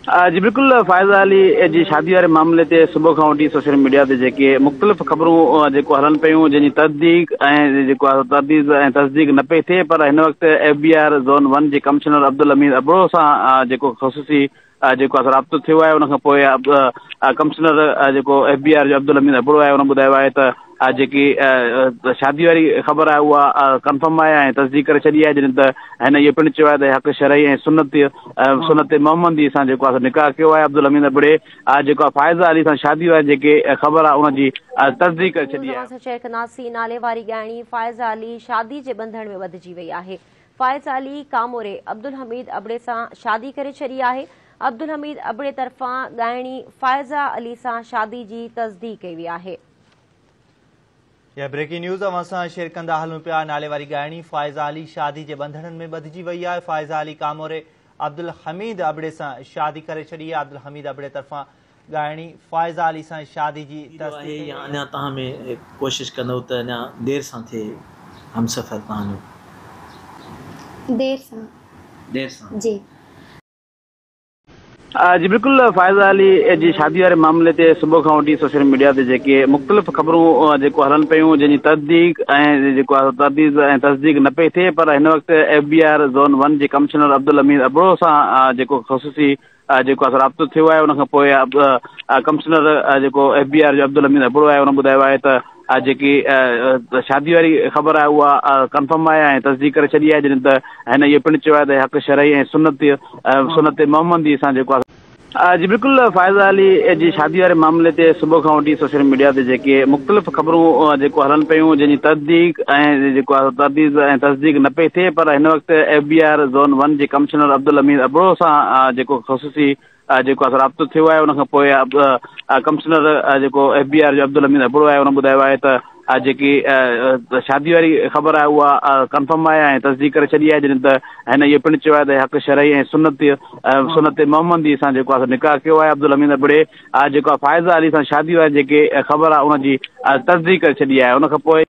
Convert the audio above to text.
جي بلڪل فائزه علي جي شادي واري معاملي تي صبح کان وٺي سوشل ميڊيا تي جيڪي مختلف خبرون جيڪو هلن پيون جنهن جي تصديق ۽ جيڪو آهي ترديد ۽ تصديق نه پئي ٿئي پر هن وقت ايف بي آر زون 1 جي ڪمشنر عبدالحميد ابڙو سان جيڪو خصوصي جيڪو آهي رابطو ٿيو آهي ان کان پوء ڪمشنر جيڪو ايف بي آر جو عبدالحميد ابڙو آهي ان ٻڌايو آهي ته جيڪي شادي واري خبر آهي اها ڪنفرم آهي ۽ تصديق ڪري ڇڏي آهي جڏهن ته هن اهو پڻ چيو آهي ته حق شرعي ۽ سنت سنت محمدي سان جيڪو آهي نڪاح ڪيو آهي عبدالحميد ابڙي جيڪو آهي فائزه علي سان شادي واري جيڪي خبر آهي ان جي تصديق ڪري ڇڏي آهي. اوهان سان شيئر ڪنداسين نالي واري ڳائڻي فائزه علي شادي جي ٻنڌڻ ۾ ٻڌجي وئي آهي فائزه علي ڪاموري عبدالحميد ابڙي سان شادي ڪري ڇڏي آهي عبدالحميد ابڙي طرفان ڳائڻي فائزه علي سان شادي جي تصديق ڪئي وئي آهي. اها بريڪنگ نيوز اوهان سان شيئر ڪندا هلون پيا نالي واري ڳائڻي فائزه علي شادي جي ٻنڌڻن ۾ ٻڌجي وئي آهي فائزه علي ڪاموري عبدالحميد ابڙي سان شادي ڪري ڇڏي آهي عبدالحميد ابڙي طرفان ڳائڻي فائزه علي سان شادي جي ٿيندو آهي تصديق ڪئي يا وئي اڃا آهي. توهان ۾ ڪوشش ڪندؤ ته اڃا دير سان ٿئي همسفر توهان جو. دير سان. دير سان. جي. جي بلڪل فائزه علي جي شادي واري معاملي تي صبح کان وٺي سوشل ميڊيا تي جيڪي مختلف خبرون جيڪو هلن پيون جنهن جي تصديق ۽ جيڪو آهي ترديد ۽ تصديق نه پئي ٿئي پر هن وقت ايف بي آر زون 1 جي ڪمشنر عبدالحميد ابڙو سان جيڪو خصوصي جيڪو آهي رابطو ٿيو آهي ان کان پوء ڪمشنر جيڪو ايف بي آر جو عبدالحميد ابڙو آهي ان ٻڌايو آهي ته جيڪي شادي واري خبر آهي اها ڪنفرم آهي ۽ تصديق ڪري ڇڏي آهي جڏهن ته هن اهو پڻ چيو آهي ته حق شرعي ۽ سنت سنت محمدي سان جيڪو آهي جي بلڪل فائزه علي جي شادي واري معاملي تي صبح کان وٺي سوشل ميڊيا تي جيڪي مختلف خبرون جيڪو هلن پيون جنهن جي تصديق ۽ جيڪو آهي ترديد ۽ تصديق نه پئي ٿئي پر هن وقت ايف بي آر زون 1 جي ڪمشنر عبدالحميد ابڙو سان جيڪو خصوصي جيڪو آهي رابطو ٿيو آهي ان کان پوء ڪمشنر جيڪو ايف بي آر جو عبدالحميد ابڙو آهي ان ٻڌايو آهي ته جيڪي شادي واري خبر آهي اها ڪنفرم آهي ۽ تصديق ڪري ڇڏي آهي جڏهن ته هن اهو پڻ چيو آهي ته حق شرعي ۽ سنت سنت محمدي سان جيڪو آهي نڪاح ڪيو آهي عبدالحميد ابڙي جيڪو آهي فائزه علي سان شادي واري جيڪي خبر آهي ان جي تصديق ڪري ڇڏي آهي ان کان پوء.